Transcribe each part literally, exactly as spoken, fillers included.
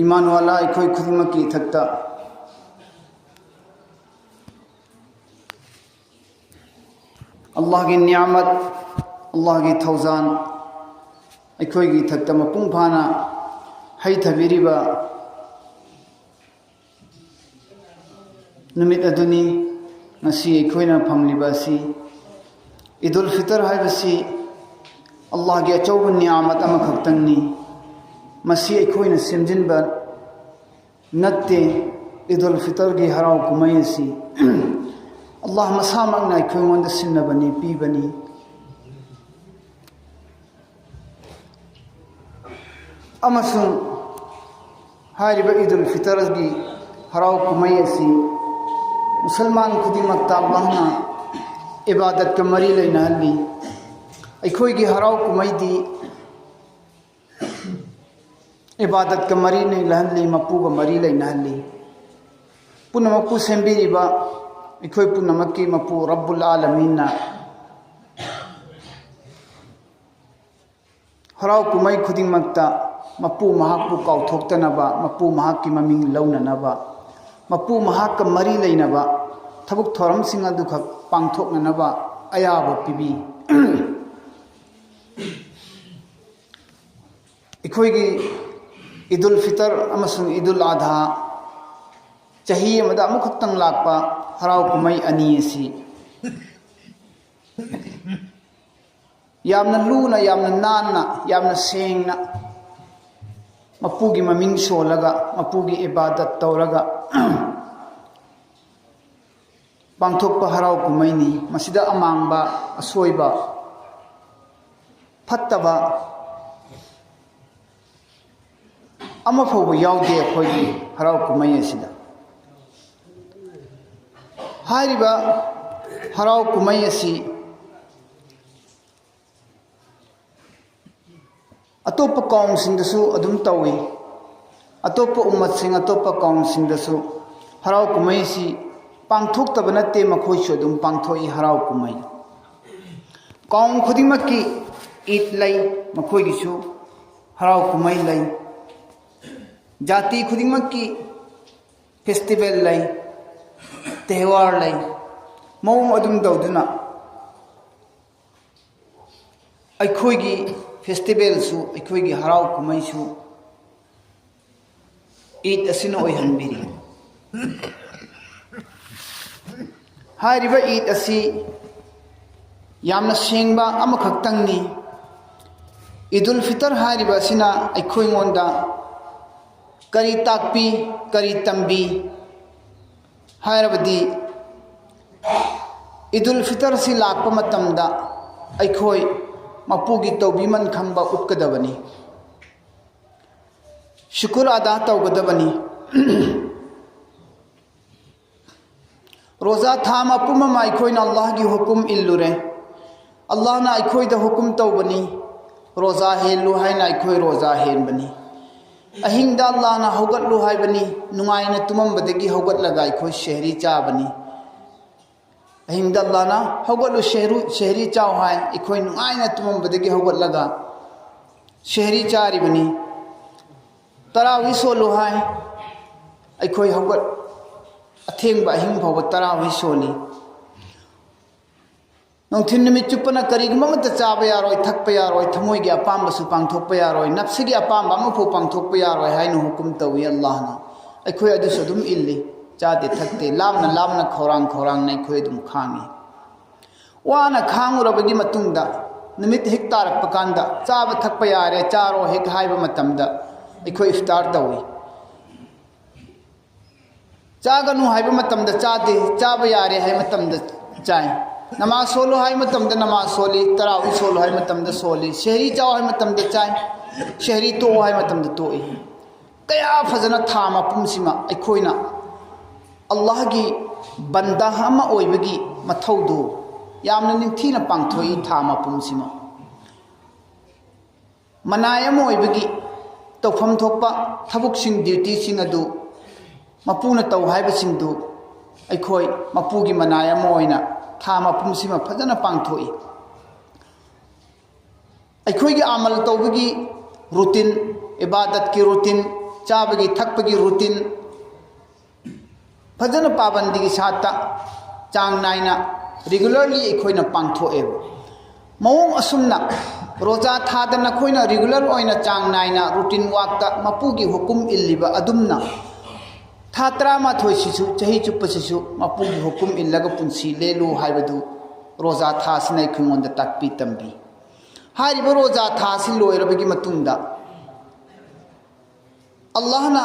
ꯏꯃꯥꯟ ꯋꯥꯂꯥ ꯑꯩꯈꯣꯏ ꯈꯨꯗꯤꯡꯃꯛꯀꯤ ꯏꯊꯛꯇ ꯑꯜꯂꯥꯍꯒꯤ ꯅꯤꯌꯥꯃꯠ, ꯑꯜꯂꯥꯍꯒꯤ ꯊꯧꯖꯥꯜ ꯑꯩꯈꯣꯏꯒꯤ ꯏꯊꯛꯇ ꯃꯄꯨꯡ ꯐꯥꯅ ꯍꯩꯊꯕꯤꯔꯤꯕ ꯅꯨꯃꯤꯠ ꯑꯗꯨꯅꯤ꯫ ꯉꯁꯤ ꯑꯩꯈꯣꯏꯅ ꯐꯪꯂꯤꯕ ꯑꯁꯤ ꯏꯗꯨꯜ ꯐꯤꯇꯔ ꯍꯥꯏꯕꯁꯤ ꯑꯜꯂꯥꯍꯒꯤ ꯑꯆꯧꯕ ꯅꯤꯌꯥꯃꯠ ꯑꯃꯈꯛꯇꯪꯅꯤ꯫ ꯃꯁꯤ ꯑꯩꯈꯣꯏꯅ ꯁꯦꯝꯖꯤꯟꯕ ꯅꯠꯇꯦ꯫ ꯏꯗꯨꯜ ꯐꯤꯇꯔꯒꯤ ꯍꯔꯥꯎ ꯀꯨꯝꯍꯩ ꯑꯁꯤ ꯑꯜꯂꯥꯍ ꯃꯁꯥꯃꯛꯅ ꯑꯩꯈꯣꯏꯉꯣꯟꯗ ꯁꯤꯟꯅꯕꯅꯤ, ꯄꯤꯕꯅꯤ꯫ ꯑꯃꯁꯨꯡ ꯍꯥꯏꯔꯤꯕ ꯏꯗꯨꯜ ꯐꯤꯇꯔꯒꯤ ꯍꯔꯥꯎ ꯀꯨꯝꯍꯩ ꯑꯁꯤ ꯃꯨꯁꯜꯃꯥꯟ ꯈꯨꯗꯤꯡꯃꯛꯇ ꯑꯜꯂꯥꯍꯅ ꯏꯕꯥꯗꯠꯀ ꯃꯔꯤ ꯂꯩꯅꯍꯜꯂꯤ꯫ ꯑꯩꯈꯣꯏꯒꯤ ꯍꯔꯥꯎ ꯀꯨꯝꯍꯩꯗꯤ ꯏꯕꯥꯗꯠꯀ ꯃꯔꯤ ꯂꯩꯅꯍꯜꯂꯤ, ꯃꯄꯨꯒ ꯃꯔꯤ ꯂꯩꯅꯍꯜꯂꯤ꯫ ꯄꯨꯝꯅꯃꯛꯄꯨ ꯁꯦꯝꯕꯤꯔꯤꯕ ꯑꯩꯈꯣꯏ ꯄꯨꯝꯅꯃꯛꯀꯤ ꯃꯄꯨ ꯔꯕꯨꯜ ꯑꯥꯂꯃꯤꯟꯅ ꯍꯔꯥꯎ ꯀꯨꯝꯍꯩ ꯈꯨꯗꯤꯡꯃꯛꯇ ꯃꯄꯨ ꯃꯍꯥꯛꯄꯨ ꯀꯥꯎꯊꯣꯛꯇꯅꯕ, ꯃꯄꯨ ꯃꯍꯥꯛꯀꯤ ꯃꯃꯤꯡ ꯂꯧꯅꯅꯕ, ꯃꯄꯨ ꯃꯍꯥꯛꯀ ꯃꯔꯤ ꯂꯩꯅꯕ ꯊꯕꯛ ꯊꯧꯔꯝꯁꯤꯡ ꯑꯗꯨꯈꯛ ꯄꯥꯡꯊꯣꯛꯅꯅꯕ ꯑꯌꯥꯕ ꯄꯤꯕꯤ꯫ ꯑꯩꯈꯣꯏꯒꯤ ꯏꯗꯨꯜ ꯐꯤꯇꯔ ꯑꯃꯁꯨꯡ ꯏꯗꯨꯜ ꯑꯥꯙꯥ, ꯆꯍꯤ ꯑꯃꯗ ꯑꯃꯨꯛꯈꯛꯇꯪ ꯂꯥꯛꯄ ꯍꯔꯥꯎ ꯀꯨꯝꯍꯩ ꯑꯅꯤ ꯑꯁꯤ ꯌꯥꯝꯅ ꯂꯨꯅ, ꯌꯥꯝꯅ ꯅꯥꯟꯅ, ꯌꯥꯝꯅ ꯁꯦꯡꯅ ꯃꯄꯨꯒꯤ ꯃꯃꯤꯡ ꯁꯣꯜꯂꯒ, ꯃꯄꯨꯒꯤ ꯏꯕꯥꯗꯠ ꯇꯧꯔꯒ ꯄꯥꯡꯊꯣꯛꯄ ꯍꯔꯥꯎ ꯀꯨꯝꯍꯩꯅꯤ꯫ ꯃꯁꯤꯗ ꯑꯃꯥꯡꯕ, ꯑꯁꯣꯏꯕ, ꯐꯠꯇꯕ ꯑꯃ ꯐꯥꯎꯕ ꯌꯥꯎꯗꯦ ꯑꯩꯈꯣꯏꯒꯤ ꯍꯔꯥꯎ ꯀꯨꯝꯍꯩ ꯑꯁꯤꯗ꯫ ꯍꯥꯏꯔꯤꯕ ꯍꯔꯥꯎ ꯀꯨꯝꯍꯩ ꯑꯁꯤ ꯑꯇꯣꯞꯄ ꯀꯥꯎꯝꯁꯤꯡꯗꯁꯨ ꯑꯗꯨꯝ ꯇꯧꯏ꯫ ꯑꯇꯣꯞꯄ ꯎꯝꯃꯠꯁꯤꯡ, ꯑꯇꯣꯞꯄ ꯀꯥꯎꯝꯁꯤꯡꯗꯁꯨ ꯍꯔꯥꯎ ꯀꯨꯝꯍꯩꯁꯤ ꯄꯥꯡꯊꯣꯛꯇꯕ ꯅꯠꯇꯦ, ꯃꯈꯣꯏꯁꯨ ꯑꯗꯨꯝ ꯄꯥꯡꯊꯣꯛꯏ ꯍꯔꯥꯎ ꯀꯨꯝꯍꯩ꯫ ꯀꯥꯎꯝ ꯈꯨꯗꯤꯡꯃꯛꯀꯤ ꯏꯗ ꯂꯩ, ꯃꯈꯣꯏꯒꯤꯁꯨ ꯍꯔꯥꯎ ꯀꯨꯝꯍꯩ ꯂꯩ꯫ ꯖꯥꯇꯤ ꯈꯨꯗꯤꯡꯃꯛꯀꯤ ꯐꯦꯁꯇꯤꯚꯦꯜ ꯂꯩ, ꯇꯦꯍꯋꯥꯔ ꯂꯩ꯫ ꯃꯑꯣꯡ ꯑꯗꯨꯝ ꯇꯧꯗꯨꯅ ꯑꯩꯈꯣꯏꯒꯤ ꯐꯦꯁꯇꯤꯚꯦꯜꯁꯨ, ꯑꯩꯈꯣꯏꯒꯤ ꯍꯔꯥꯎ ꯀꯨꯝꯍꯩꯁꯨ ꯏꯗ ꯑꯁꯤꯅ ꯑꯣꯏꯍꯟꯕꯤꯔꯤ꯫ ꯍꯥꯏꯔꯤꯕ ꯏꯗ ꯑꯁꯤ ꯌꯥꯝꯅ ꯁꯦꯡꯕ ꯑꯃꯈꯛꯇꯪꯅꯤ꯫ ꯏꯗꯨꯜ ꯐꯤꯇꯔ ꯍꯥꯏꯔꯤꯕ ꯑꯁꯤꯅ ꯑꯩꯈꯣꯏꯉꯣꯟꯗ ꯀꯔꯤ ꯇꯥꯛꯄꯤ, ꯀꯔꯤ ꯇꯝꯕꯤ ꯍꯥꯏꯔꯕꯗꯤ, ꯏꯗꯨꯜ ꯐꯤꯇꯔꯁꯤ ꯂꯥꯛꯄ ꯃꯇꯝꯗ ꯑꯩꯈꯣꯏ ꯃꯄꯨꯒꯤ ꯇꯧꯕꯤꯃꯟ ꯈꯪꯕ ꯎꯠꯀꯗꯕꯅꯤ, ꯁꯨꯀꯨꯔ ꯑꯗꯥ ꯇꯧꯒꯗꯕꯅꯤ꯫ ꯔꯣꯖꯥ ꯊꯥ ꯃꯄꯨꯝ ꯑꯃ ꯑꯩꯈꯣꯏꯅ ꯑꯜꯂꯥꯍꯒꯤ ꯍꯨꯀꯨꯝ ꯏꯜꯂꯨꯔꯦ꯫ ꯑꯜꯂꯥꯍꯅ ꯑꯩꯈꯣꯏꯗ ꯍꯨꯀꯨꯝ ꯇꯧꯕꯅꯤ, ꯔꯣꯖꯥ ꯍꯦꯜꯂꯨ ꯍꯥꯏꯅ ꯑꯩꯈꯣꯏ ꯔꯣꯖꯥ ꯍꯦꯟꯕꯅꯤ꯫ ꯑꯍꯤꯡꯗ ꯑꯜꯂꯥꯍꯅ ꯍꯧꯒꯠꯂꯨ ꯍꯥꯏꯕꯅꯤ, ꯅꯨꯡꯉꯥꯏꯅ ꯇꯨꯝꯃꯝꯕꯗꯒꯤ ꯍꯧꯒꯠꯂꯒ ꯑꯩꯈꯣꯏ ꯁꯦꯍꯔꯤ ꯆꯥꯕꯅꯤ꯫ ꯑꯍꯤꯡꯗ ꯑꯜꯂꯥꯍꯅ ꯍꯧꯒꯠꯂꯨ, ꯁꯦꯍꯔꯨ-, ꯁꯦꯍꯔꯤ ꯆꯥꯎ ꯍꯥꯏ, ꯑꯩꯈꯣꯏ ꯅꯨꯡꯉꯥꯏꯅ ꯇꯨꯝꯃꯝꯕꯗꯒꯤ ꯍꯧꯒꯠꯂꯒ ꯁꯦꯍꯔꯤ ꯆꯥꯔꯤꯕꯅꯤ꯫ ꯇꯔꯥꯋꯤ ꯁꯣꯜꯂꯨ ꯍꯥꯏ, ꯑꯩꯈꯣꯏ ꯍꯧꯒꯠ-, ꯑꯊꯦꯡꯕ ꯑꯍꯤꯡ ꯐꯥꯎꯕ ꯇꯔꯥꯋꯤ ꯁꯣꯜꯂꯤ꯫ ꯅꯨꯡꯊꯤꯜ ꯅꯨꯃꯤꯠ ꯆꯨꯞꯄꯅ ꯀꯔꯤꯒꯨꯝꯕ ꯑꯃꯠꯇ ꯆꯥꯕ ꯌꯥꯔꯣꯏ, ꯊꯛꯄ ꯌꯥꯔꯣꯏ, ꯊꯃꯣꯏꯒꯤ ꯑꯄꯥꯝꯕꯁꯨ ꯄꯥꯡꯊꯣꯛꯄ ꯌꯥꯔꯣꯏ, ꯅꯞꯁꯤꯒꯤ ꯑꯄꯥꯝꯕ ꯑꯃꯐꯥꯎ ꯄꯥꯡꯊꯣꯛꯄ ꯌꯥꯔꯣꯏ ꯍꯥꯏꯅ ꯍꯨꯀꯨꯝ ꯇꯧꯏ ꯑꯜꯂꯥꯍꯅ꯫ ꯑꯩꯈꯣꯏ ꯑꯗꯨꯁꯨ ꯑꯗꯨꯝ ꯏꯜꯂꯤ, ꯆꯥꯗꯦ ꯊꯛꯇꯦ, ꯂꯥꯝꯅ ꯂꯥꯝꯅ ꯈꯧꯔꯥꯡ ꯈꯧꯔꯥꯡꯅ ꯑꯩꯈꯣꯏ ꯑꯗꯨꯝ ꯈꯥꯡꯉꯤ꯫ ꯋꯥꯅ ꯈꯥꯡꯉꯨꯔꯕꯒꯤ ꯃꯇꯨꯡꯗ ꯅꯨꯃꯤꯠ ꯍꯦꯛ ꯇꯥꯔꯛꯄ ꯀꯥꯟꯗ ꯆꯥꯕ ꯊꯛꯄ ꯌꯥꯔꯦ, ꯆꯥꯔꯣ ꯍꯦꯛ ꯍꯥꯏꯕ ꯃꯇꯝꯗ ꯑꯩꯈꯣꯏ ꯏꯐꯇꯥꯔ ꯇꯧꯏ꯫ ꯆꯥꯒꯅꯨ ꯍꯥꯏꯕ ꯃꯇꯝꯗ ꯆꯥꯗꯦ, ꯆꯥꯕ ꯌꯥꯔꯦ ꯍꯥꯏꯕ ꯃꯇꯝꯗ ꯆꯥꯏ꯫ ꯅꯃꯥꯖ ꯁꯣꯜꯂꯨ ꯍꯥꯏꯕ ꯃꯇꯝꯗ ꯅꯃꯥꯖ ꯁꯣꯜꯂꯤ, ꯇꯔꯥꯋꯤ ꯁꯣꯜꯂꯨ ꯍꯥꯏꯕ ꯃꯇꯝꯗ ꯁꯣꯜꯂꯤ, ꯁꯦꯍꯔꯤ ꯆꯥꯎ ꯍꯥꯏꯕ ꯃꯇꯝꯗ ꯆꯥꯏ, ꯁꯦꯍꯔꯤ ꯇꯣꯛꯑꯣ ꯍꯥꯏꯕ ꯃꯇꯝꯗ ꯇꯣꯛꯏ꯫ ꯀꯌꯥ ꯐꯖꯅ ꯊꯥ ꯃꯄꯨꯝꯁꯤꯃ ꯑꯩꯈꯣꯏꯅ ꯑꯜꯂꯥꯍꯒꯤ ꯕꯟꯗꯥ ꯑꯃ ꯑꯣꯏꯕꯒꯤ ꯃꯊꯧꯗꯨ ꯌꯥꯝꯅ ꯅꯤꯡꯊꯤꯅ ꯄꯥꯡꯊꯣꯛꯏ ꯊꯥ ꯃꯄꯨꯝꯁꯤꯃ꯫ ꯃꯅꯥꯏ ꯑꯃ ꯑꯣꯏꯕꯒꯤ ꯇꯧꯐꯝ ꯊꯣꯛꯄ ꯊꯕꯛꯁꯤꯡ, ꯗ꯭ꯌꯨꯇꯤꯁꯤꯡ ꯑꯗꯨ ꯃꯄꯨꯅ ꯇꯧ ꯍꯥꯏꯕꯁꯤꯡꯗꯨ ꯑꯩꯈꯣꯏ ꯃꯄꯨꯒꯤ ꯃꯅꯥꯏ ꯑꯃ ꯑꯣꯏꯅ ꯊꯥ ꯃꯄꯨꯝꯁꯤꯃ ꯐꯖꯅ ꯄꯥꯡꯊꯣꯛꯏ꯫ ꯑꯩꯈꯣꯏꯒꯤ ꯑꯃꯜ ꯇꯧꯕꯒꯤ ꯔꯨꯇꯤꯟ, ꯏꯕꯥꯗꯠꯀꯤ ꯔꯨꯇꯤꯟ, ꯆꯥꯕꯒꯤ ꯊꯛꯄꯒꯤ ꯔꯨꯇꯤꯟ ꯐꯖꯅ ꯄꯥꯕꯟꯗꯤꯒꯤ ꯁꯥꯠꯇ ꯆꯥꯡ ꯅꯥꯏꯅ, ꯔꯤꯒꯨꯂꯔꯂꯤ ꯑꯩꯈꯣꯏꯅ ꯄꯥꯡꯊꯣꯛꯑꯦꯕ꯫ ꯃꯑꯣꯡ ꯑꯁꯨꯝꯅ ꯔꯣꯖꯥ ꯊꯥꯗ ꯅꯈꯣꯏꯅ ꯔꯤꯒꯨꯂꯔ ꯑꯣꯏꯅ ꯆꯥꯡ ꯅꯥꯏꯅ ꯔꯨꯇꯤꯟ ꯋꯥꯛꯇ ꯃꯄꯨꯒꯤ ꯍꯨꯀꯨꯝ ꯏꯜꯂꯤꯕ ꯑꯗꯨꯝꯅ, ꯊꯥ ꯇꯔꯥꯃꯥꯊꯣꯏꯁꯤꯁꯨ, ꯆꯍꯤ ꯆꯨꯞꯄꯁꯤꯁꯨ ꯃꯄꯨꯒꯤ ꯍꯨꯀꯨꯝ ꯏꯜꯂꯒ ꯄꯨꯟꯁꯤ ꯂꯦꯜꯂꯨ ꯍꯥꯏꯕꯗꯨ ꯔꯣꯖꯥ ꯊꯥꯁꯤꯅ ꯑꯩꯈꯣꯏꯉꯣꯟꯗ ꯇꯥꯛꯄꯤ ꯇꯝꯕꯤ꯫ ꯍꯥꯏꯔꯤꯕ ꯔꯣꯖꯥ ꯊꯥ ꯑꯁꯤ ꯂꯣꯏꯔꯕꯒꯤ ꯃꯇꯨꯡꯗ ꯑꯜꯂꯥꯍꯅ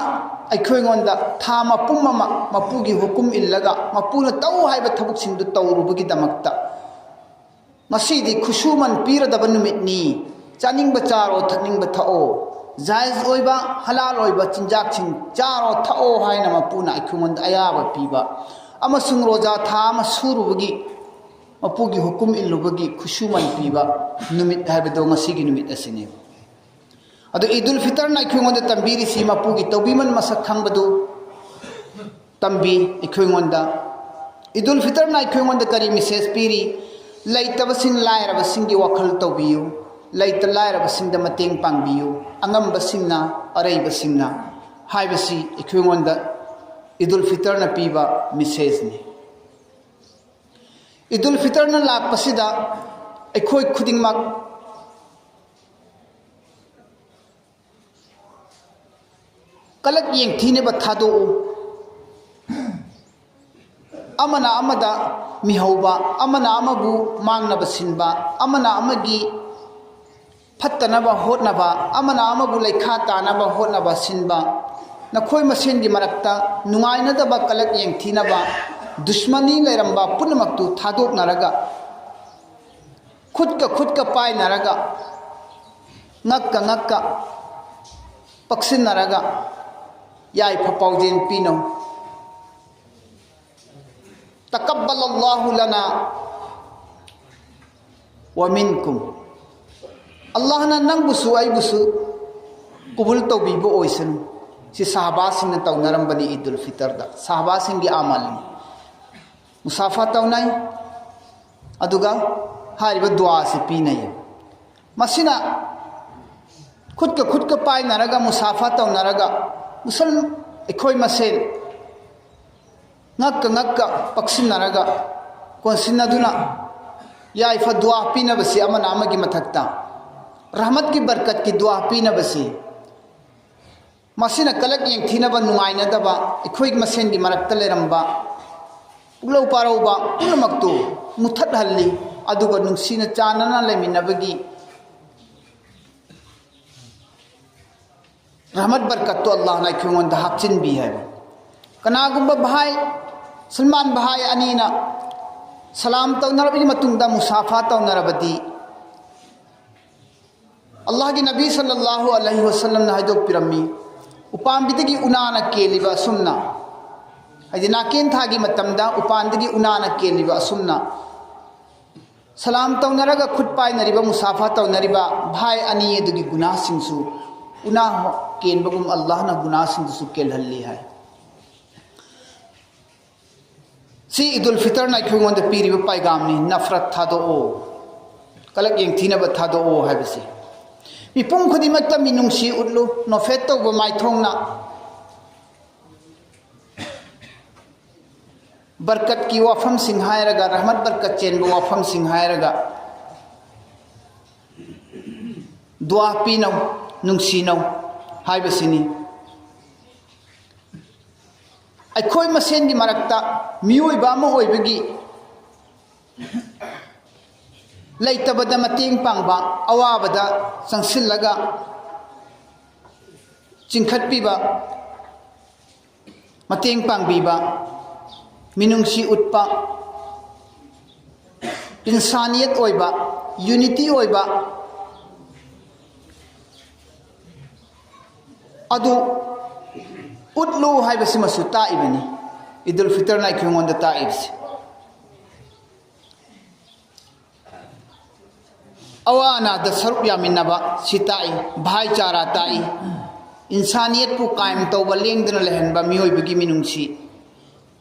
ꯑꯩꯈꯣꯏꯉꯣꯟꯗ ꯊꯥ ꯃꯄꯨꯝ ꯑꯃ ꯃꯄꯨꯒꯤ ꯍꯨꯀꯨꯝ ꯏꯜꯂꯒ ꯃꯄꯨꯅ ꯇꯧ ꯍꯥꯏꯕ ꯊꯕꯛꯁꯤꯡꯗꯨ ꯇꯧꯔꯨꯕꯒꯤꯗꯃꯛꯇ ꯉꯁꯤꯗꯤ ꯈꯨꯁꯨꯃꯟ ꯄꯤꯔꯗꯕ ꯅꯨꯃꯤꯠꯅꯤ꯫ ꯆꯥꯅꯤꯡꯕ ꯆꯥꯔꯣ, ꯊꯛꯅꯤꯡꯕ ꯊꯛꯑꯣ, ꯖꯥꯏꯖ ꯑꯣꯏꯕ, ꯍꯂꯥꯜ ꯑꯣꯏꯕ ꯆꯤꯟꯖꯥꯛꯁꯤꯡ ꯆꯥꯔꯣ, ꯊꯛꯑꯣ ꯍꯥꯏꯅ ꯃꯄꯨꯅ ꯑꯩꯈꯣꯏꯉꯣꯟꯗ ꯑꯌꯥꯕ ꯄꯤꯕ ꯑꯃꯁꯨꯡ ꯔꯣꯖꯥ ꯊꯥ ꯑꯃ ꯁꯨꯔꯨꯕꯒꯤ, ꯃꯄꯨꯒꯤ ꯍꯨꯀꯨꯝ ꯏꯜꯂꯨꯕꯒꯤ ꯈꯨꯁꯨꯃꯟ ꯄꯤꯕ ꯅꯨꯃꯤꯠ ꯍꯥꯏꯕꯗꯣ ꯉꯁꯤꯒꯤ ꯅꯨꯃꯤꯠ ꯑꯁꯤꯅꯤ꯫ ꯑꯗꯣ ꯏꯗꯨꯜ ꯐꯤꯇꯔꯅ ꯑꯩꯈꯣꯏꯉꯣꯟꯗ ꯇꯝꯕꯤꯔꯤꯁꯤ ꯃꯄꯨꯒꯤ ꯇꯧꯕꯤꯃꯟ ꯃꯁꯛ ꯈꯪꯕꯗꯨ ꯇꯝꯕꯤ ꯑꯩꯈꯣꯏꯉꯣꯟꯗ꯫ ꯏꯗꯨꯜ ꯐꯤꯇꯔꯅ ꯑꯩꯈꯣꯏꯉꯣꯟꯗ ꯀꯔꯤ ꯃꯦꯁꯦꯖ ꯄꯤꯔꯤ? ꯂꯩꯇꯕꯁꯤꯡ, ꯂꯥꯏꯔꯕꯁꯤꯡꯒꯤ ꯋꯥꯈꯜ ꯇꯧꯕꯤꯌꯨ, ꯂꯩꯇ ꯂꯥꯏꯔꯕꯁꯤꯡꯗ ꯃꯇꯦꯡ ꯄꯥꯡꯕꯤꯌꯨ, ꯑꯉꯝꯕꯁꯤꯡꯅ, ꯑꯔꯩꯕꯁꯤꯡꯅ ꯍꯥꯏꯕꯁꯤ ꯑꯩꯈꯣꯏꯉꯣꯟꯗ ꯏꯗꯨꯜ ꯐꯤꯇꯔꯅ ꯄꯤꯕ ꯃꯦꯁꯦꯖꯅꯤ꯫ ꯏꯗꯨꯜ ꯐꯤꯇꯔꯅ ꯂꯥꯛꯄꯁꯤꯗ ꯑꯩꯈꯣꯏ ꯈꯨꯗꯤꯡꯃꯛ ꯀꯂꯛ ꯌꯦꯡꯊꯤꯅꯕ ꯊꯥꯗꯣꯛꯎ꯫ ꯑꯃꯅ ꯑꯃꯗ ꯃꯤꯍꯧꯕ, ꯑꯃꯅ ꯑꯃꯕꯨ ꯃꯥꯡꯅꯕ ꯁꯤꯟꯕ, ꯑꯃꯅ ꯑꯃꯒꯤ ꯐꯠꯇꯅꯕ ꯍꯣꯠꯅꯕ, ꯑꯃꯅ ꯑꯃꯕꯨ ꯂꯩꯈꯥ ꯇꯥꯅꯕ ꯍꯣꯠꯅꯕ ꯁꯤꯟꯕ, ꯅꯈꯣꯏ ꯃꯁꯦꯟꯒꯤ ꯃꯔꯛꯇ ꯅꯨꯡꯉꯥꯏꯅꯗꯕ, ꯀꯂꯛ ꯌꯦꯡꯊꯤꯅꯕ, ꯗꯨꯁꯃꯅꯤ ꯂꯩꯔꯝꯕ ꯄꯨꯝꯅꯃꯛꯇꯨ ꯊꯥꯗꯣꯛꯅꯔꯒ, ꯈꯨꯠꯀ ꯈꯨꯠꯀ ꯄꯥꯏꯅꯔꯒ, ꯉꯛꯀ ꯉꯛꯀ ꯄꯛꯁꯤꯟꯅꯔꯒ ꯌꯥꯏꯐ ꯄꯥꯎꯖꯦꯜ ꯄꯤꯅꯧ꯫ ꯇꯀꯕꯂꯜꯂꯥꯍꯨ ꯂꯅꯥ ꯋꯥ ꯃꯤꯟꯀꯨꯝ꯫ ꯑꯜꯂꯥꯍꯅ ꯅꯪꯕꯨꯁꯨ ꯑꯩꯕꯨꯁꯨ ꯀꯕꯨꯜ ꯇꯧꯕꯤꯕ ꯑꯣꯏꯁꯅꯨ꯫ ꯁꯤ ꯁꯍꯥꯕꯥꯁꯤꯡꯅ ꯇꯧꯅꯔꯝꯕꯅꯤ ꯏꯗꯨꯜ ꯐꯤꯇꯔꯗ, ꯁꯍꯥꯕꯥꯁꯤꯡꯒꯤ ꯑꯃꯜꯅꯤ꯫ ꯃꯨꯁꯥꯐꯥ ꯇꯧꯅꯩ, ꯑꯗꯨꯒ ꯍꯥꯏꯔꯤꯕ ꯗꯨꯋꯥꯁꯤ ꯄꯤꯅꯩ꯫ ꯃꯁꯤꯅ ꯈꯨꯠꯀ ꯈꯨꯠꯀ ꯄꯥꯏꯅꯔꯒ, ꯃꯨꯁꯥꯐꯥ ꯇꯧꯅꯔꯒ, ꯃꯨꯁꯜ ꯑꯩꯈꯣꯏ ꯃꯁꯦꯟ ꯉꯛꯀ ꯉꯛꯀ ꯄꯛꯁꯤꯟꯅꯔꯒ, ꯀꯣꯟꯁꯤꯟꯅꯗꯨꯅ ꯌꯥꯏꯐ ꯗꯨꯋꯥ ꯄꯤꯅꯕꯁꯤ, ꯑꯃꯅ ꯑꯃꯒꯤ ꯃꯊꯛꯇ ꯔꯍꯃꯠꯀꯤ ꯕꯔꯀꯠꯀꯤ ꯗꯨꯋꯥ ꯄꯤꯅꯕꯁꯤ, ꯃꯁꯤꯅ ꯀꯂꯛ ꯌꯦꯡꯊꯤꯅꯕ, ꯅꯨꯡꯉꯥꯏꯅꯗꯕ, ꯑꯩꯈꯣꯏ ꯃꯁꯦꯟꯒꯤ ꯃꯔꯛꯇ ꯂꯩꯔꯝꯕ ꯄꯨꯛꯂꯧ ꯄꯥꯔꯧꯕ ꯄꯨꯝꯅꯃꯛꯇꯨ ꯃꯨꯊꯠꯍꯜꯂꯤ꯫ ꯑꯗꯨꯒ ꯅꯨꯡꯁꯤꯅ ꯆꯥꯟꯅꯅ ꯂꯩꯃꯤꯟꯅꯕꯒꯤ ꯔꯍꯃꯠ ꯕꯔꯀꯠꯇꯣ ꯑꯜꯂꯥꯍꯅ ꯑꯩꯈꯣꯏꯉꯣꯟꯗ ꯍꯥꯞꯆꯤꯟꯕꯤ ꯍꯥꯏꯕ꯫ ꯀꯅꯥꯒꯨꯝꯕ ꯚꯥꯏ, ꯁꯜꯃꯥꯟ ꯚꯥꯏ ꯑꯅꯤꯅ ꯁꯂꯥꯝ ꯇꯧꯅꯔꯕꯒꯤ ꯃꯇꯨꯡꯗ ꯃꯨꯁꯥꯐꯥ ꯇꯧꯅꯔꯕꯗꯤ, ꯑꯜꯂꯥꯍꯒꯤ ꯅꯕꯤ ꯁꯜꯂꯜꯂꯥꯍꯨ ꯑꯂꯩꯍꯤ ꯋꯁꯜꯂꯝꯅ ꯍꯥꯏꯗꯣꯛꯄꯤꯔꯝꯃꯤ, ꯎꯄꯥꯝꯕꯤꯗꯒꯤ ꯎꯅꯥꯅ ꯀꯦꯜꯂꯤꯕ ꯑꯁꯨꯝꯅ, ꯍꯥꯏꯗꯤ ꯅꯥꯀꯦꯟ ꯊꯥꯒꯤ ꯃꯇꯝꯗ ꯎꯄꯥꯟꯗꯒꯤ ꯎꯅꯥꯅ ꯀꯦꯜꯂꯤꯕ ꯑꯁꯨꯝꯅ, ꯁꯂꯥꯝ ꯇꯧꯅꯔꯒ ꯈꯨꯠ ꯄꯥꯏꯅꯔꯤꯕ, ꯃꯨꯁꯥꯐꯥ ꯇꯧꯅꯔꯤꯕ ꯚꯥꯏ ꯑꯅꯤ ꯑꯗꯨꯒꯤ ꯒꯨꯅꯥꯁꯤꯡꯁꯨ ꯎꯅꯥ ꯀꯦꯟꯕꯒꯨꯝ ꯑꯜꯂꯥꯍꯅ ꯒꯨꯅꯥꯁꯤꯡꯗꯨꯁꯨ ꯀꯦꯜꯍꯜꯂꯤ ꯍꯥꯏ꯫ ꯁꯤ ꯏꯗꯨꯜ ꯐꯤꯇꯔꯅ ꯑꯩꯈꯣꯏꯉꯣꯟꯗ ꯄꯤꯔꯤꯕ ꯄꯥꯏꯒꯥꯝꯅꯤ꯫ ꯅꯐꯔꯠ ꯊꯥꯗꯣꯛꯑꯣ, ꯀꯂꯛ ꯌꯦꯡꯊꯤꯅꯕ ꯊꯥꯗꯣꯛꯑꯣ ꯍꯥꯏꯕꯁꯤ꯫ ꯃꯤꯄꯨꯝ ꯈꯨꯗꯤꯡꯃꯛꯇ ꯃꯤꯅꯨꯡꯁꯤ ꯎꯠꯂꯨ, ꯅꯣꯐꯦꯠ ꯇꯧꯕ ꯃꯥꯏꯊꯣꯡꯅ꯫ ꯕꯔꯀꯠꯀꯤ ꯋꯥꯐꯝꯁꯤꯡ ꯍꯥꯏꯔꯒ, ꯔꯍꯃꯠ ꯕꯔꯀꯠ ꯆꯦꯟꯕ ꯋꯥꯐꯝꯁꯤꯡ ꯍꯥꯏꯔꯒ, ꯗꯨꯋꯥ ꯄꯤꯅꯧ, ꯅꯨꯡꯁꯤꯅꯧ ꯍꯥꯏꯕꯁꯤꯅꯤ꯫ ꯑꯩꯈꯣꯏ ꯃꯁꯦꯟꯒꯤ ꯃꯔꯛꯇ ꯃꯤꯑꯣꯏꯕ ꯑꯃ ꯑꯣꯏꯕꯒꯤ ꯂꯩꯇꯕꯗ ꯃꯇꯦꯡ ꯄꯥꯡꯕ, ꯑꯋꯥꯕꯗ ꯆꯪꯁꯤꯜꯂꯒ ꯆꯤꯡꯈꯠꯄꯤꯕ, ꯃꯇꯦꯡ ꯄꯥꯡꯕꯤꯕ, ꯃꯤꯅꯨꯡꯁꯤ ꯎꯠꯄ, ꯏꯟꯁꯥꯅꯤꯌꯠ ꯑꯣꯏꯕ, ꯌꯨꯅꯤꯇꯤ ꯑꯣꯏꯕ ꯑꯗꯨ ꯎꯠꯂꯨ ꯍꯥꯏꯕꯁꯤꯃꯁꯨ ꯇꯥꯛꯏꯕꯅꯤ꯫ ꯏꯗꯨꯜ ꯐꯤꯇꯔꯅ ꯑꯩꯈꯣꯏꯉꯣꯟꯗ ꯇꯥꯛꯏꯕꯁꯤ꯫ ꯑꯋꯥ ꯑꯅꯥꯗ ꯁꯔꯨꯛ ꯌꯥꯃꯤꯟꯅꯕ ꯁꯤ ꯇꯥꯛꯏ, ꯚꯥꯏꯆꯥꯔꯥ ꯇꯥꯛꯏ, ꯏꯟꯁꯥꯅꯤꯌꯠꯄꯨ ꯀꯥꯏꯝ ꯇꯧꯕ, ꯂꯦꯡꯗꯅ ꯂꯩꯍꯟꯕ, ꯃꯤꯑꯣꯏꯕꯒꯤ ꯃꯤꯅꯨꯡꯁꯤ꯫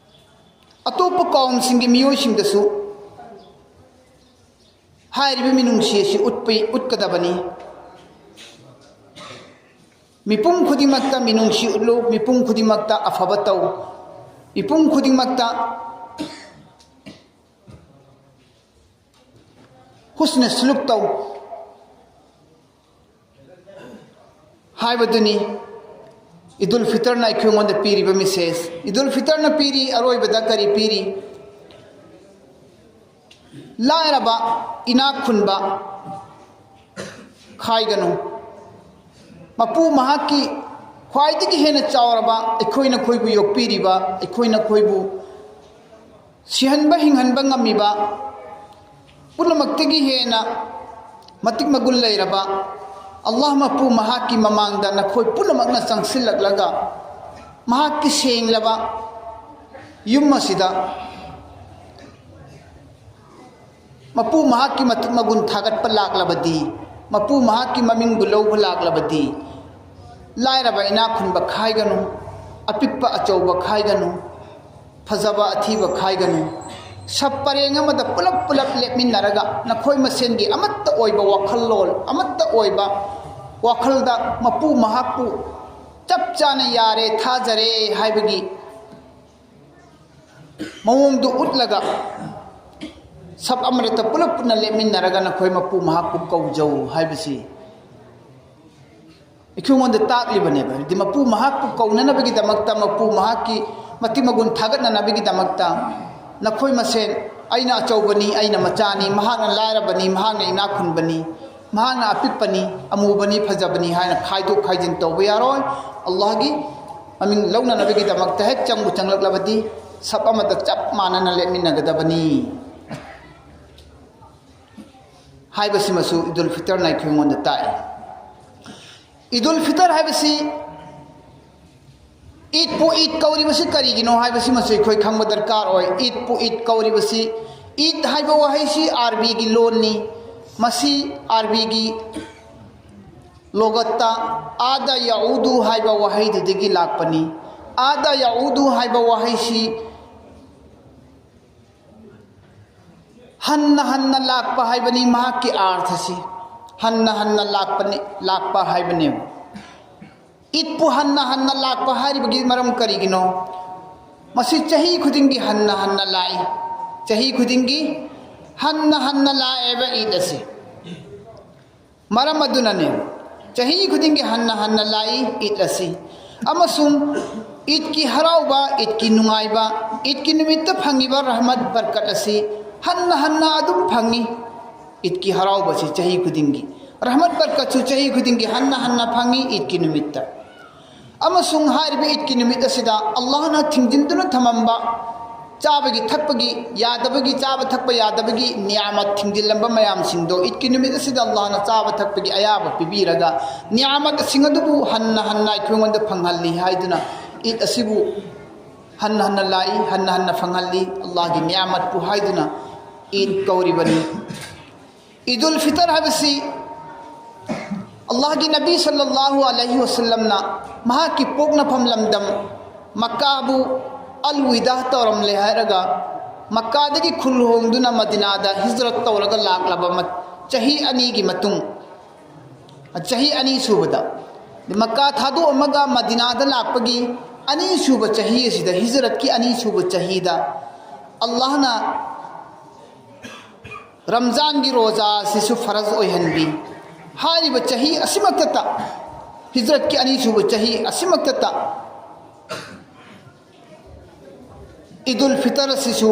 ꯑꯇꯣꯞꯄ ꯀꯧꯝꯁꯤꯡꯒꯤ ꯃꯤꯑꯣꯏꯁꯤꯡꯗꯁꯨ ꯍꯥꯏꯔꯤꯕ ꯃꯤꯅꯨꯡꯁꯤ ꯑꯁꯤ ꯎꯠꯄ, ꯎꯠꯀꯗꯕꯅꯤ꯫ ꯃꯤꯄꯨꯝ ꯈꯨꯗꯤꯡꯃꯛꯇ ꯃꯤꯅꯨꯡꯁꯤ ꯎꯠꯂꯨ, ꯃꯤꯄꯨꯝ ꯈꯨꯗꯤꯡꯃꯛꯇ ꯑꯐꯕ ꯇꯧ, ꯃꯤꯄꯨꯝ ꯈꯨꯗꯤꯡꯃꯛꯇ ꯍꯨꯁꯅ ꯁꯨꯂꯨꯛ ꯇꯧ ꯍꯥꯏꯕꯗꯨꯅꯤ ꯏꯗꯨꯜ ꯐꯤꯇꯔꯅ ꯑꯩꯈꯣꯏꯉꯣꯟꯗ ꯄꯤꯔꯤꯕ ꯃꯦꯁꯦꯖ꯫ ꯏꯗꯨꯜ ꯐꯤꯇꯔꯅ ꯄꯤꯔꯤ, ꯑꯔꯣꯏꯕꯗ ꯀꯔꯤ ꯄꯤꯔꯤ? ꯂꯥꯏꯔꯕ, ꯏꯅꯥꯛ ꯈꯨꯟꯕ ꯈꯥꯏꯒꯅꯨ꯫ ꯃꯄꯨ ꯃꯍꯥꯛꯀꯤ ꯈ꯭ꯋꯥꯏꯗꯒꯤ ꯍꯦꯟꯅ ꯆꯥꯎꯔꯕ, ꯑꯩꯈꯣꯏꯅ ꯑꯩꯈꯣꯏꯕꯨ ꯌꯣꯛꯄꯤꯔꯤꯕ, ꯑꯩꯈꯣꯏꯅ ꯑꯩꯈꯣꯏꯕꯨ ꯁꯤꯍꯟꯕ ꯍꯤꯡꯍꯟꯕ ꯉꯝꯃꯤꯕ, ꯄꯨꯝꯅꯃꯛꯇꯒꯤ ꯍꯦꯟꯅ ꯃꯇꯤꯛ ꯃꯒꯨꯟ ꯂꯩꯔꯕ ꯑꯜꯂꯥꯍ ꯃꯄꯨ ꯃꯍꯥꯛꯀꯤ ꯃꯃꯥꯡꯗ ꯅꯈꯣꯏ ꯄꯨꯝꯅꯃꯛꯅ ꯆꯪꯁꯤꯜꯂꯛꯂꯒ, ꯃꯍꯥꯛꯀꯤ ꯁꯦꯡꯂꯕ ꯌꯨꯝ ꯑꯁꯤꯗ ꯃꯄꯨ ꯃꯍꯥꯛꯀꯤ ꯃꯇꯤꯛ ꯃꯒꯨꯟ ꯊꯥꯒꯠꯄ ꯂꯥꯛꯂꯕꯗꯤ, ꯃꯄꯨ ꯃꯍꯥꯛꯀꯤ ꯃꯃꯤꯡꯕꯨ ꯂꯧꯕ ꯂꯥꯛꯂꯕꯗꯤ, ꯂꯥꯏꯔꯕ ꯏꯅꯥꯛ ꯈꯨꯟꯕ ꯈꯥꯏꯒꯅꯨ, ꯑꯄꯤꯛꯄ ꯑꯆꯧꯕ ꯈꯥꯏꯒꯅꯨ, ꯐꯖꯕ ꯑꯊꯤꯕ ꯈꯥꯏꯒꯅꯨ꯫ ꯁꯕ ꯄꯔꯦꯡ ꯑꯃꯗ ꯄꯨꯂꯞ ꯄꯨꯂꯞ ꯂꯦꯞꯃꯤꯟꯅꯔꯒ ꯅꯈꯣꯏ ꯃꯁꯦꯟꯒꯤ ꯑꯃꯠꯇ ꯑꯣꯏꯕ ꯋꯥꯈꯜꯂꯣꯟ, ꯑꯃꯠꯇ ꯑꯣꯏꯕ ꯋꯥꯈꯜꯗ ꯃꯄꯨ ꯃꯍꯥꯛꯄꯨ ꯆꯞ ꯆꯥꯅ ꯌꯥꯔꯦ, ꯊꯥꯖꯔꯦ ꯍꯥꯏꯕꯒꯤ ꯃꯑꯣꯡꯗꯨ ꯎꯠꯂꯒ ꯁꯕ ꯑꯃꯔꯛꯇ ꯄꯨꯂꯞ ꯄꯨꯟꯅ ꯂꯦꯞꯃꯤꯟꯅꯔꯒ ꯅꯈꯣꯏ ꯃꯄꯨ ꯃꯍꯥꯛꯄꯨ ꯀꯧꯖꯧ ꯍꯥꯏꯕꯁꯤ ꯑꯩꯈꯣꯏꯉꯣꯟꯗ ꯇꯥꯛꯂꯤꯕꯅꯦꯕ꯫ ꯍꯥꯏꯕꯗꯤ ꯃꯄꯨ ꯃꯍꯥꯛꯄꯨ ꯀꯧꯅꯅꯕꯒꯤꯗꯃꯛꯇ, ꯃꯄꯨ ꯃꯍꯥꯛꯀꯤ ꯃꯇꯤꯛ ꯃꯒꯨꯟ ꯊꯥꯒꯠꯅꯅꯕꯒꯤꯗꯃꯛꯇ ꯅꯈꯣꯏ ꯃꯁꯦꯟ, ꯑꯩꯅ ꯑꯆꯧꯕꯅꯤ, ꯑꯩꯅ ꯃꯆꯥꯅꯤ, ꯃꯍꯥꯛꯅ ꯂꯥꯏꯔꯕꯅꯤ, ꯃꯍꯥꯛꯅ ꯏꯅꯥꯛ ꯈꯨꯟꯕꯅꯤ, ꯃꯍꯥꯛꯅ ꯑꯄꯤꯛꯄꯅꯤ, ꯑꯃꯨꯕꯅꯤ, ꯐꯖꯕꯅꯤ ꯍꯥꯏꯅ ꯈꯥꯏꯗꯣꯛ ꯈꯥꯏꯖꯤꯟ ꯇꯧꯕ ꯌꯥꯔꯣꯏ꯫ ꯑꯜꯂꯥꯍꯒꯤ ꯃꯃꯤꯡ ꯂꯧꯅꯅꯕꯒꯤꯗꯃꯛꯇ ꯍꯦꯛ ꯆꯪꯕꯨ ꯆꯪꯂꯛꯂꯕꯗꯤ ꯁꯕ ꯑꯃꯗ ꯆꯞ ꯃꯥꯟꯅꯅ ꯂꯦꯞꯃꯤꯟꯅꯒꯗꯕꯅꯤ ꯍꯥꯏꯕꯁꯤꯃꯁꯨ ꯏꯗꯨꯜ ꯐꯤꯇꯔꯅ ꯑꯩꯈꯣꯏꯉꯣꯟꯗ ꯇꯥꯛꯏ꯫ ꯏꯗꯨꯜ ꯐꯤꯇꯔ ꯍꯥꯏꯕꯁꯤ, ꯏꯗꯄꯨ ꯏꯗ ꯀꯧꯔꯤꯕꯁꯤ ꯀꯔꯤꯒꯤꯅꯣ ꯍꯥꯏꯕꯁꯤꯃꯁꯨ ꯑꯩꯈꯣꯏ ꯈꯪꯕ ꯗꯔꯀꯥꯔ ꯑꯣꯏ꯫ ꯏꯗꯄꯨ ꯏꯗ ꯀꯧꯔꯤꯕꯁꯤ, ꯏꯗ ꯍꯥꯏꯕ ꯋꯥꯍꯩꯁꯤ ꯑꯥꯔꯕꯤꯒꯤ ꯂꯣꯟꯅꯤ꯫ ꯃꯁꯤ ꯑꯥꯔꯕꯤꯒꯤ ꯂꯣꯒꯠꯇ ꯑꯥꯗ ꯌꯥꯎꯗꯨ ꯍꯥꯏꯕ ꯋꯥꯍꯩꯗꯨꯗꯒꯤ ꯂꯥꯛꯄꯅꯤ꯫ ꯑꯥꯗ ꯌꯥꯎꯗꯨ ꯍꯥꯏꯕ ꯋꯥꯍꯩꯁꯤ ꯍꯟꯅ ꯍꯟꯅ ꯂꯥꯛꯄ ꯍꯥꯏꯕꯅꯤ꯫ ꯃꯍꯥꯛꯀꯤ ꯑꯥꯔꯊꯁꯤ ꯍꯟꯅ ꯍꯟꯅ ꯂꯥꯛꯄꯅꯤ, ꯂꯥꯛꯄ ꯍꯥꯏꯕꯅꯦꯕ꯫ ꯏꯗꯄꯨ ꯍꯟꯅ ꯍꯟꯅ ꯂꯥꯛꯄ ꯍꯥꯏꯔꯤꯕꯒꯤ ꯃꯔꯝ ꯀꯔꯤꯒꯤꯅꯣ? ꯃꯁꯤ ꯆꯍꯤ ꯈꯨꯗꯤꯡꯒꯤ ꯍꯟꯅ ꯍꯟꯅ ꯂꯥꯛꯏ꯫ ꯆꯍꯤ ꯈꯨꯗꯤꯡꯒꯤ ꯍꯟꯅ ꯍꯟꯅ ꯂꯥꯛꯑꯦꯕ ꯏꯗ ꯑꯁꯤ꯫ ꯃꯔꯝ ꯑꯗꯨꯅꯅꯦ ꯆꯍꯤ ꯈꯨꯗꯤꯡꯒꯤ ꯍꯟꯅ ꯍꯟꯅ ꯂꯥꯛꯏ ꯏꯗ ꯑꯁꯤ꯫ ꯑꯃꯁꯨꯡ ꯏꯗꯀꯤ ꯍꯔꯥꯎꯕ, ꯏꯗꯀꯤ ꯅꯨꯡꯉꯥꯏꯕ, ꯏꯗꯀꯤ ꯅꯨꯃꯤꯠꯇ ꯐꯪꯉꯤꯕ ꯔꯍꯃꯠ ꯕꯔꯀꯠ ꯑꯁꯤ ꯍꯟꯅ ꯍꯟꯅ ꯑꯗꯨꯝ ꯐꯪꯉꯤ꯫ ꯏꯗꯀꯤ ꯍꯔꯥꯎꯕꯁꯤ ꯆꯍꯤ ꯈꯨꯗꯤꯡꯒꯤ, ꯔꯍꯃꯠ ꯕꯔꯀꯠꯁꯨ ꯆꯍꯤ ꯈꯨꯗꯤꯡꯒꯤ ꯍꯟꯅ ꯍꯟꯅ ꯐꯪꯉꯤ ꯏꯗꯀꯤ ꯅꯨꯃꯤꯠꯇ꯫ ꯑꯃꯁꯨꯡ ꯍꯥꯏꯔꯤꯕ ꯏꯗꯀꯤ ꯅꯨꯃꯤꯠ ꯑꯁꯤꯗ ꯑꯜꯂꯥꯍꯅ ꯊꯤꯡꯖꯤꯟꯗꯨꯅ ꯊꯝꯃꯝꯕ ꯆꯥꯕꯒꯤ ꯊꯛꯄꯒꯤ ꯌꯥꯗꯕꯒꯤ, ꯆꯥꯕ ꯊꯛꯄ ꯌꯥꯗꯕꯒꯤ ꯅꯤꯌꯥꯃꯠ ꯊꯤꯡꯖꯤꯜꯂꯝꯕ ꯃꯌꯥꯝꯁꯤꯡꯗꯣ ꯏꯗꯀꯤ ꯅꯨꯃꯤꯠ ꯑꯁꯤꯗ ꯑꯜꯂꯥꯍꯅ ꯆꯥꯕ ꯊꯛꯄꯒꯤ ꯑꯌꯥꯕ ꯄꯤꯕꯤꯔꯒ ꯅꯤꯌꯥꯃꯠꯁꯤꯡ ꯑꯗꯨꯕꯨ ꯍꯟꯅ ꯍꯟꯅ ꯑꯩꯈꯣꯏꯉꯣꯟꯗ ꯐꯪꯍꯜꯂꯤ ꯍꯥꯏꯗꯨꯅ ꯏꯗ ꯑꯁꯤꯕꯨ ꯍꯟꯅ ꯍꯟꯅ ꯂꯥꯛꯏ, ꯍꯟꯅ ꯍꯟꯅ ꯐꯪꯍꯜꯂꯤ ꯑꯜꯂꯥꯍꯒꯤ ꯅꯤꯌꯥꯃꯠꯄꯨ ꯍꯥꯏꯗꯨꯅ ꯏꯗ ꯀꯧꯔꯤꯕꯅꯤ꯫ ꯏꯗꯨꯜ ꯐꯤꯇꯔ ꯍꯥꯏꯕꯁꯤ ꯑꯜꯂꯥꯍꯒꯤ ꯅꯕꯤ ꯁꯜꯂꯜꯂꯥꯍꯨ ꯑꯂꯩꯍꯤ ꯋꯁꯜꯂꯝꯅ ꯃꯍꯥꯛꯀꯤ ꯄꯣꯛꯅꯐꯝ ꯂꯝꯗꯝ ꯃꯛꯀꯥꯕꯨ ꯑꯜ ꯋꯤꯗꯥ ꯇꯧꯔꯝꯂꯦ ꯍꯥꯏꯔꯒ ꯃꯛꯀꯥꯗꯒꯤ ꯈꯨꯜ ꯍꯣꯡꯗꯨꯅ ꯃꯗꯤꯅꯥꯗ ꯍꯤꯖ꯭ꯔꯠ ꯇꯧꯔꯒ ꯂꯥꯛꯂꯕ ꯃ-, ꯆꯍꯤ ꯑꯅꯤꯒꯤ ꯃꯇꯨꯡ, ꯆꯍꯤ ꯑꯅꯤ ꯁꯨꯕꯗ, ꯃꯛꯀꯥ ꯊꯥꯗꯣꯛꯑꯝꯃꯒ ꯃꯗꯤꯅꯥꯗ ꯂꯥꯛꯄꯒꯤ ꯑꯅꯤꯁꯨꯕ ꯆꯍꯤ ꯑꯁꯤꯗ, ꯍꯤꯖ꯭ꯔꯠꯀꯤ ꯑꯅꯤꯁꯨꯕ ꯆꯍꯤꯗ ꯑꯜꯂꯥꯍꯅ ꯔꯝꯖꯥꯟꯒꯤ ꯔꯣꯖꯥ ꯑꯁꯤꯁꯨ ꯐꯔꯖ ꯑꯣꯏꯍꯟꯕꯤ꯫ ꯍꯥꯏꯔꯤꯕ ꯆꯍꯤ ꯑꯁꯤꯃꯛꯇꯗ, ꯍꯤꯖ꯭ꯔꯠꯀꯤ ꯑꯅꯤꯁꯨꯕ ꯆꯍꯤ ꯑꯁꯤꯃꯛꯇꯗ ꯏꯗꯨꯜ ꯐꯤꯇꯔ ꯑꯁꯤꯁꯨ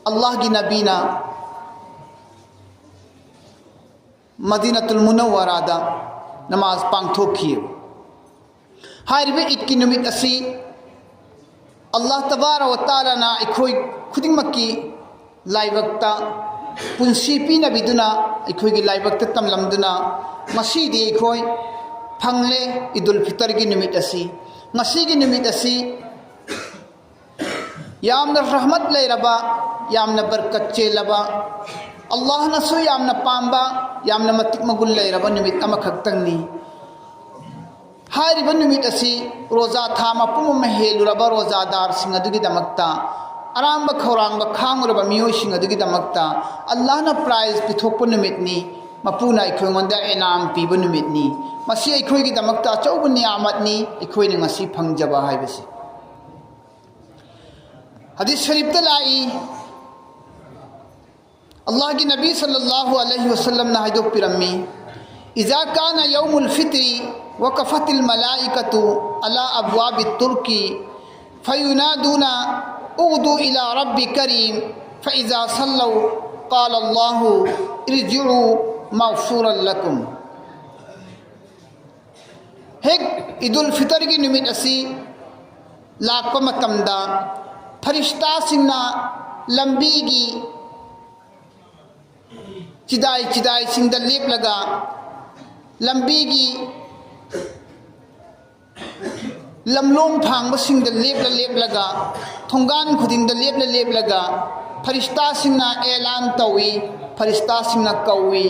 ꯑꯜꯂꯥꯍꯒꯤ ꯅꯕꯤꯅ ꯃꯗꯤꯅꯥꯇꯨꯜ ꯃꯨꯅꯧꯋꯔꯥꯗ ꯅꯃꯥꯖ ꯄꯥꯡꯊꯣꯛꯈꯤ꯫ ꯍꯥꯏꯔꯤꯕ ꯏꯗꯀꯤ ꯅꯨꯃꯤꯠ ꯑꯁꯤ ꯑꯜꯂꯥꯍ ꯇꯕꯥꯔ ꯋ ꯇꯥꯂꯥꯅ ꯑꯩꯈꯣꯏ ꯈꯨꯗꯤꯡꯃꯛꯀꯤ ꯂꯥꯏꯕꯛꯇ ꯄꯨꯟꯁꯤ ꯄꯤꯅꯕꯤꯗꯨꯅ, ꯑꯩꯈꯣꯏꯒꯤ ꯂꯥꯏꯕꯛꯇ ꯇꯝꯂꯝꯗꯨꯅ ꯉꯁꯤꯗꯤ ꯑꯩꯈꯣꯏ ꯐꯪꯂꯦ ꯏꯗꯨꯜ ꯐꯤꯇꯔꯒꯤ ꯅꯨꯃꯤꯠ ꯑꯁꯤ꯫ ꯉꯁꯤꯒꯤ ꯅꯨꯃꯤꯠ ꯑꯁꯤ ꯌꯥꯝꯅ ꯔꯍꯃꯠ ꯂꯩꯔꯕ, ꯌꯥꯝꯅ ꯕꯔꯀꯠ ꯆꯦꯜꯂꯕ, ꯑꯜꯂꯥꯍꯅꯁꯨ ꯌꯥꯝꯅ ꯄꯥꯝꯕ, ꯌꯥꯝꯅ ꯃꯇꯤꯛ ꯃꯒꯨꯟ ꯂꯩꯔꯕ ꯅꯨꯃꯤꯠ ꯑꯃꯈꯛꯇꯪꯅꯤ꯫ ꯍꯥꯏꯔꯤꯕ ꯅꯨꯃꯤꯠ ꯑꯁꯤ ꯔꯣꯖꯥ ꯊꯥ ꯃꯄꯨꯝ ꯑꯃ ꯍꯦꯜꯂꯨꯔꯕ ꯔꯣꯖꯥꯗꯥꯔꯁꯤꯡ ꯑꯗꯨꯒꯤꯗꯃꯛꯇ, ꯑꯔꯥꯝꯕ ꯈꯧꯔꯥꯡꯕ ꯈꯥꯡꯉꯨꯔꯕ ꯃꯤꯑꯣꯏꯁꯤꯡ ꯑꯗꯨꯒꯤꯗꯃꯛꯇ ꯑꯜꯂꯥꯍꯅ ꯄ꯭ꯔꯥꯏꯖ ꯄꯤꯊꯣꯛꯄ ꯅꯨꯃꯤꯠꯅꯤ, ꯃꯄꯨꯅ ꯑꯩꯈꯣꯏꯉꯣꯟꯗ ꯏꯅꯥꯝ ꯄꯤꯕ ꯅꯨꯃꯤꯠꯅꯤ꯫ ꯃꯁꯤ ꯑꯩꯈꯣꯏꯒꯤꯗꯃꯛꯇ ꯑꯆꯧꯕ ꯅꯤꯌꯥꯃꯠꯅꯤ, ꯑꯩꯈꯣꯏꯅ ꯉꯁꯤ ꯐꯪꯖꯕ ꯍꯥꯏꯕꯁꯤ꯫ ꯍꯗꯤꯁ ꯁꯔꯤꯐꯇ ꯂꯥꯛꯏ, ꯑꯜꯂꯥꯍꯒꯤ ꯅꯕꯤ ꯁꯜꯂꯜꯂꯥꯍꯨ ꯑꯂꯩꯍꯤ ꯋꯁꯜꯂꯝꯅ ꯍꯥꯏꯗꯣꯛꯄꯤꯔꯝꯃꯤ, "ꯏꯖꯥ ꯀꯥꯅ ꯌꯧꯃꯨꯜ ꯐꯤꯇ꯭ꯔꯤ ꯋꯀꯐꯇꯤꯜ ꯃꯂꯥꯏꯀꯇꯨ ꯑꯂꯥ ꯑꯕꯋꯥꯕꯤ ꯇꯨꯔꯀꯤ ꯐꯌꯨꯅꯥꯗꯨꯅ ꯎꯗꯨ ꯏꯂꯥ ꯔꯕꯤ ꯀꯔꯤꯝ ꯐꯏꯖꯥ ꯁꯜꯂꯧ ꯀꯥꯂ ꯑꯜꯂꯥꯍꯨ ꯏꯔꯖꯤꯎ ꯃꯒꯐꯨꯔꯜ ꯂꯀꯨꯝ"꯫ ꯍꯦꯛ ꯏꯗꯨꯜ ꯐꯤꯇꯔꯒꯤ ꯅꯨꯃꯤꯠ ꯑꯁꯤ ꯂꯥꯛꯄ ꯃꯇꯝꯗ ꯐꯔꯤꯁꯇꯥꯁꯤꯡꯅ ꯂꯝꯕꯤꯒꯤ ꯆꯤꯗꯥꯏ ꯆꯤꯗꯥꯏꯁꯤꯡꯗ ꯂꯦꯞꯂꯒ, ꯂꯝꯕꯤꯒꯤ ꯂꯝꯂꯣꯡ ꯐꯥꯡꯕꯁꯤꯡꯗ ꯂꯦꯞꯂ ꯂꯦꯞꯂꯒ, ꯊꯣꯡꯒꯥꯟ ꯈꯨꯗꯤꯡꯗ ꯂꯦꯞꯂ ꯂꯦꯞꯂꯒ ꯐꯔꯤꯁꯇꯥꯁꯤꯡꯅ ꯑꯦꯂꯥꯟ ꯇꯧꯏ, ꯐꯔꯤꯁꯇꯥꯁꯤꯡꯅ ꯀꯧꯏ,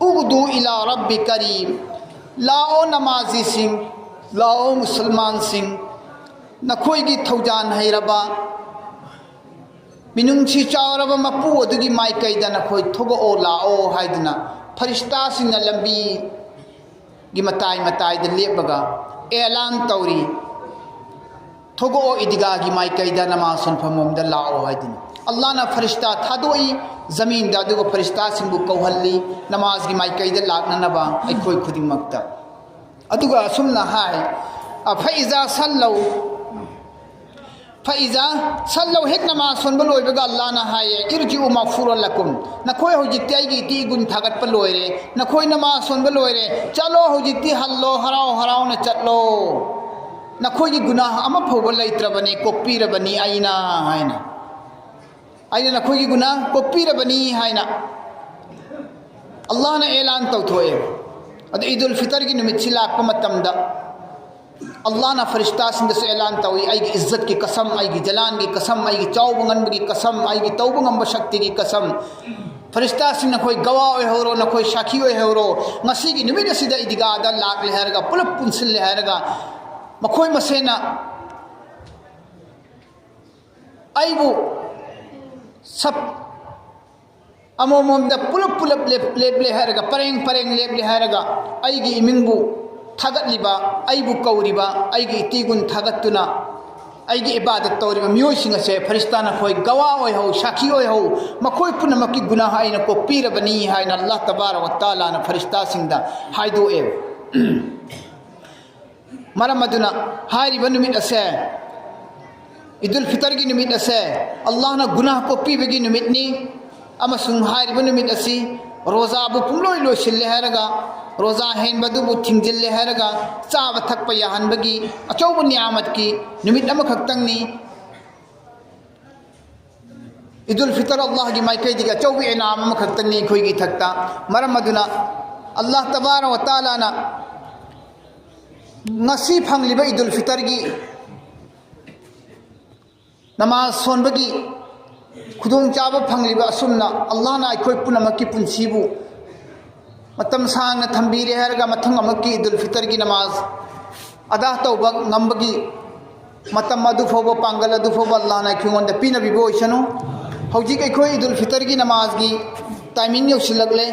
"ꯎꯒꯗꯨ ꯏꯂꯥ ꯔꯕꯤ ꯀꯔꯤꯝ", ꯂꯥꯛꯑꯣ ꯅꯃꯥꯖꯤꯁꯤꯡ, ꯂꯥꯛꯑꯣ ꯃꯨꯁꯜꯃꯥꯟꯁꯤꯡ, ꯅꯈꯣꯏꯒꯤ ꯊꯧꯖꯥꯟ ꯍꯩꯔꯕ, ꯃꯤꯅꯨꯡꯁꯤ ꯆꯥꯎꯔꯕ ꯃꯄꯨ ꯑꯗꯨꯒꯤ ꯃꯥꯏꯀꯩꯗ ꯅꯈꯣꯏ ꯊꯣꯛꯂꯛꯑꯣ, ꯂꯥꯛꯑꯣ ꯍꯥꯏꯗꯨꯅ ꯐꯔꯤꯁꯇꯥꯁꯤꯡꯅ ꯂꯝꯕꯤꯒꯤ ꯃꯇꯥꯏ ꯃꯇꯥꯏꯗ ꯂꯦꯞꯄꯒ ꯑꯦꯂꯥꯟ ꯇꯧꯔꯤ, "ꯊꯣꯛꯂꯛꯑꯣ, ꯏꯗꯤꯒꯥꯒꯤ ꯃꯥꯏꯀꯩꯗ ꯅꯃꯥꯖ ꯁꯣꯟꯐꯝ ꯂꯣꯝꯗ ꯂꯥꯛꯑꯣ" ꯍꯥꯏꯗꯨꯅ꯫ ꯑꯜꯂꯥꯍꯅ ꯐꯔꯤꯁꯇꯥ ꯊꯥꯗꯣꯛꯏ ꯖꯃꯤꯟꯗ, ꯑꯗꯨꯒ ꯐꯔꯤꯁꯇꯥꯁꯤꯡꯕꯨ ꯀꯧꯍꯜꯂꯤ ꯅꯃꯥꯖꯒꯤ ꯃꯥꯏꯀꯩꯗ ꯂꯥꯛꯅꯅꯕ ꯑꯩꯈꯣꯏ ꯈꯨꯗꯤꯡꯃꯛꯇ꯫ ꯑꯗꯨꯒ ꯑꯁꯨꯝꯅ ꯍꯥꯏ, ꯑ, "ꯐꯏꯖꯥ ꯁꯜꯂꯧ", ꯐꯏꯖꯥ ꯁꯜꯂꯧ, ꯍꯦꯛ ꯅꯃꯥꯖ ꯁꯣꯟꯕ ꯂꯣꯏꯕꯒ ꯑꯜꯂꯥꯍꯅ ꯍꯥꯏꯌꯦ, "ꯏꯔꯖꯤꯎ ꯃꯒꯐꯨꯔꯜ ꯂꯀꯨꯝ", ꯅꯈꯣꯏ ꯍꯧꯖꯤꯛꯇꯤ ꯑꯩꯒꯤ ꯏꯊꯤ ꯏꯒꯨꯟ ꯊꯥꯒꯠꯄ ꯂꯣꯏꯔꯦ, ꯅꯈꯣꯏ ꯅꯃꯥꯖ ꯁꯣꯟꯕ ꯂꯣꯏꯔꯦ, ꯆꯠꯂꯣ, ꯍꯧꯖꯤꯛꯇꯤ ꯍꯜꯂꯣ, ꯍꯔꯥꯎ ꯍꯔꯥꯎꯅ ꯆꯠꯂꯣ, ꯅꯈꯣꯏꯒꯤ ꯒꯨꯅꯥꯍ ꯑꯃ ꯐꯥꯎꯕ ꯂꯩꯇ꯭ꯔꯕꯅꯤ, ꯀꯣꯛꯄꯤꯔꯕꯅꯤ ꯑꯩꯅ ꯍꯥꯏꯅ꯫ ꯑꯩꯅ ꯅꯈꯣꯏꯒꯤ ꯒꯨꯅꯥ ꯀꯣꯛꯄꯤꯔꯕꯅꯤ ꯍꯥꯏꯅ ꯑꯜꯂꯥꯍꯅ ꯑꯦꯂꯥꯟ ꯇꯧꯊꯣꯛꯑꯦ꯫ ꯑꯗꯨ ꯏꯗꯨꯜ ꯐꯤꯇꯔꯒꯤ ꯅꯨꯃꯤꯠꯁꯤ ꯂꯥꯛꯄ ꯃꯇꯝꯗ ꯑꯜꯂꯥꯍꯅ ꯐꯔꯤꯁꯇꯥꯁꯤꯡꯗꯁꯨ ꯑꯦꯂꯥꯟ ꯇꯧꯏ, "ꯑꯩꯒꯤ ꯏꯖꯠꯀꯤ ꯀꯁꯝ, ꯑꯩꯒꯤ ꯖꯂꯥꯟꯒꯤ ꯀꯁꯝ, ꯑꯩꯒꯤ ꯆꯥꯎꯕ ꯉꯟꯕꯒꯤ ꯀꯁꯝ, ꯑꯩꯒꯤ ꯇꯧꯕ ꯉꯝꯕ ꯁꯛꯇꯤꯒꯤ ꯀꯁꯝ, ꯐꯔꯤꯁꯇꯥꯁꯤꯡ, ꯅꯈꯣꯏ ꯒꯋꯥ ꯑꯣꯏꯍꯧꯔꯣ, ꯅꯈꯣꯏ ꯁꯥꯈꯤ ꯑꯣꯏꯍꯧꯔꯣ, ꯉꯁꯤꯒꯤ ꯅꯨꯃꯤꯠ ꯑꯁꯤꯗ ꯏꯗꯤꯒꯥꯗ ꯂꯥꯛꯂꯦ ꯍꯥꯏꯔꯒ, ꯄꯨꯂꯞ ꯄꯨꯟꯁꯤꯜꯂꯦ ꯍꯥꯏꯔꯒ, ꯃꯈꯣꯏ ꯃꯁꯦꯟꯅ ꯑꯩꯕꯨ ꯁꯞ-, ꯑꯃꯃꯝꯗ ꯄꯨꯂꯞ ꯄꯨꯂꯞ ꯂꯦꯞ-, ꯂꯦꯞꯂꯦ ꯍꯥꯏꯔꯒ, ꯄꯔꯦꯡ ꯄꯔꯦꯡ ꯂꯦꯞꯂꯦ ꯍꯥꯏꯔꯒ, ꯑꯩꯒꯤ ꯏꯃꯤꯡꯕꯨ ꯊꯥꯒꯠꯂꯤꯕ, ꯑꯩꯕꯨ ꯀꯧꯔꯤꯕ, ꯑꯩꯒꯤ ꯏꯇꯤꯒꯨꯟ ꯊꯥꯒꯠꯇꯨꯅ ꯑꯩꯒꯤ ꯏꯕꯥꯗꯠ ꯇꯧꯔꯤꯕ ꯃꯤꯑꯣꯏꯁꯤꯡ ꯑꯁꯦ ꯐꯔꯤꯁꯇꯥꯅ ꯑꯩꯈꯣꯏ ꯒꯋꯥ ꯑꯣꯏꯍꯧ, ꯁꯥꯈꯤ ꯑꯣꯏꯍꯧ, ꯃꯈꯣꯏ ꯄꯨꯝꯅꯃꯛꯀꯤ ꯒꯨꯅꯥꯍ ꯑꯩꯅ ꯀꯣꯛꯄꯤꯔꯕꯅꯤ ꯍꯥꯏꯅ ꯑꯜꯂꯥꯍ ꯇꯕꯥꯔꯛ ꯋ ꯇꯥꯂꯥꯅ ꯐꯔꯤꯁꯇꯥꯁꯤꯡꯗ ꯍꯥꯏꯗꯣꯛꯑꯦꯕ꯫ ꯃꯔꯝ ꯑꯗꯨꯅ ꯍꯥꯏꯔꯤꯕ ꯅꯨꯃꯤꯠ ꯑꯁꯦ, ꯏꯗꯨꯜ ꯐꯤꯇꯔꯒꯤ ꯅꯨꯃꯤꯠ ꯑꯁꯦ, ꯑꯜꯂꯥꯍꯅ ꯒꯨꯅꯥꯍ ꯀꯣꯛꯄꯤꯕꯒꯤ ꯅꯨꯃꯤꯠꯅꯤ꯫ ꯑꯃꯁꯨꯡ ꯍꯥꯏꯔꯤꯕ ꯅꯨꯃꯤꯠ ꯑꯁꯤ ꯔꯣꯖꯥꯕꯨ ꯄꯨꯡꯂꯣꯏ ꯂꯣꯏꯁꯤꯜꯂꯦ ꯍꯥꯏꯔꯒ, ꯔꯣꯖꯥ ꯍꯦꯟꯕꯗꯨꯕꯨ ꯊꯤꯡꯖꯤꯜꯂꯦ ꯍꯥꯏꯔꯒ, ꯆꯥꯕ ꯊꯛꯄ ꯌꯥꯍꯟꯕꯒꯤ ꯑꯆꯧꯕ ꯅꯤꯌꯥꯃꯠꯀꯤ ꯅꯨꯃꯤꯠ ꯑꯃꯈꯛꯇꯪꯅꯤ꯫ ꯏꯗꯨꯜ ꯐꯤꯇꯔ ꯑꯜꯂꯥꯍꯒꯤ ꯃꯥꯏꯀꯩꯗꯒꯤ ꯑꯆꯧꯕ ꯏꯅꯥꯝ ꯑꯃꯈꯛꯇꯪꯅꯤ ꯑꯩꯈꯣꯏꯒꯤ ꯏꯊꯛꯇ꯫ ꯃꯔꯝ ꯑꯗꯨꯅ ꯑꯜꯂꯥꯍ ꯇꯕꯥꯔꯛ ꯋ ꯇꯥꯂꯥꯅ ꯉꯁꯤ ꯐꯪꯂꯤꯕ ꯏꯗꯨꯜ ꯐꯤꯇꯔꯒꯤ ꯅꯃꯥꯖ ꯁꯣꯟꯕꯒꯤ ꯈꯨꯗꯣꯡꯆꯥꯕ ꯐꯪꯂꯤꯕ ꯑꯁꯨꯝꯅ ꯑꯜꯂꯥꯍꯅ ꯑꯩꯈꯣꯏ ꯄꯨꯝꯅꯃꯛꯀꯤ ꯄꯨꯟꯁꯤꯕꯨ ꯃꯇꯝ ꯁꯥꯡꯅ ꯊꯝꯕꯤꯔꯦ ꯍꯥꯏꯔꯒ, ꯃꯊꯪ ꯑꯃꯨꯛꯀꯤ ꯏꯗꯨꯜ ꯐꯤꯇꯔꯒꯤ ꯅꯃꯥꯖ ꯑꯗꯥ ꯇꯧꯕ ꯉꯝꯕꯒꯤ ꯃꯇꯝ ꯑꯗꯨ ꯐꯥꯎꯕ, ꯄꯥꯡꯒꯜ ꯑꯗꯨ ꯐꯥꯎꯕ ꯑꯜꯂꯥꯍꯅ ꯑꯩꯈꯣꯏꯉꯣꯟꯗ ꯄꯤꯅꯕꯤꯕ ꯑꯣꯏꯁꯅꯨ꯫ ꯍꯧꯖꯤꯛ ꯑꯩꯈꯣꯏ ꯏꯗꯨꯜ ꯐꯤꯇꯔꯒꯤ ꯅꯃꯥꯖꯒꯤ ꯇꯥꯏꯃꯤꯡ ꯌꯧꯁꯤꯜꯂꯛꯂꯦ꯫